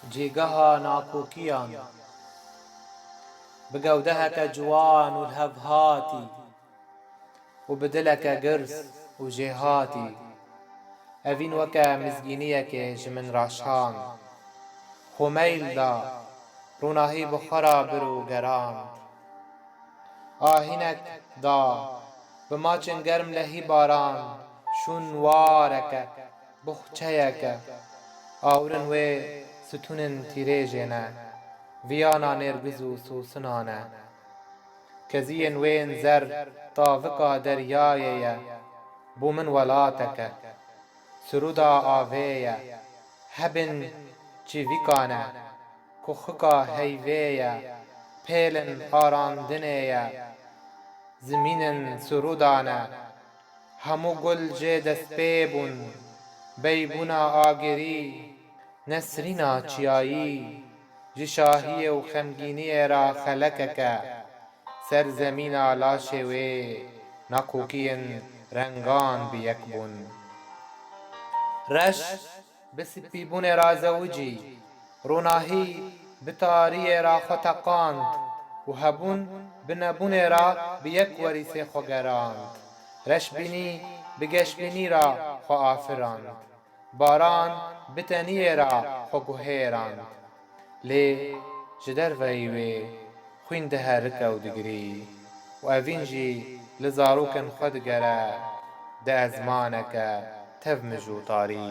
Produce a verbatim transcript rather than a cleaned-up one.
Cîgeha nakokiyan. Bi gewdeheke ciwan û lihevhatî û bi dileke girs û jêhatî, Evîn weke mizgîniyekê ji min raşand. Xwe meyl da, rûnahî bi xwe re bir û gerand. Ahînek da, bi maçên germ lehî baran, şûn wareke, buxçeyeke. Awirên wê stûnên tîrêjê ne, viyana nêrgiz û sûsinan e. Keziyên wê yên zer tavika deryayê ye, bo min welateke. Sirûda avê ye, hebên çivîkan e, kuxika heyvê ye, pêlên arandinê ye, zimînên sirûdan e. Hemû gul jê destpê bûn, beybûna agirî, nesrîna çiyayî, ji şahiyê û xemgîniyê re xelekeke. Ser zemîna laşê wê nakokiyên rengan bi yek bûn. Reş bi sipîbûnê re zewicî, ronahî bi tariyê re xwe teqand û hebûn bi nebûnê re bi yek werîsê xwe gerand. Reşbînî bi geşbînî re xwe afirand. Baran bi teniyê re xwe guhêrand. Lê ji derveyî wê xwîn diherike û digirî û Evîn jî li zarokên xwe digere, di ezmaneke tev mij û tarî.